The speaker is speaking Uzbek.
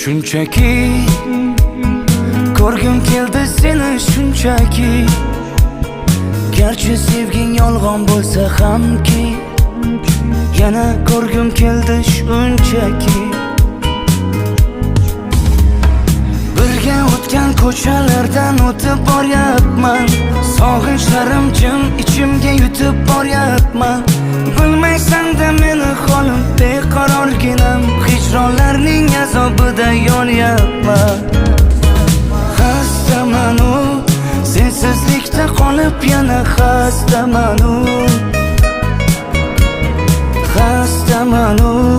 Shunchaki ko'rgim keldi seni, shunchaki. Garchi sevging yolg'on bo'lsa hamki, yana ko'rgim keldi shunchaki. Birga o'tgan ko'chalardan o'tib boryapman, sog'inchlarim jim ichimga yutib boryapman. Bilmaysan-da meni holim beqarorginam, hijronlarning azobida yonyapman. Xastaman u sensizlikda qolib, yana xastaman u, xastaman u.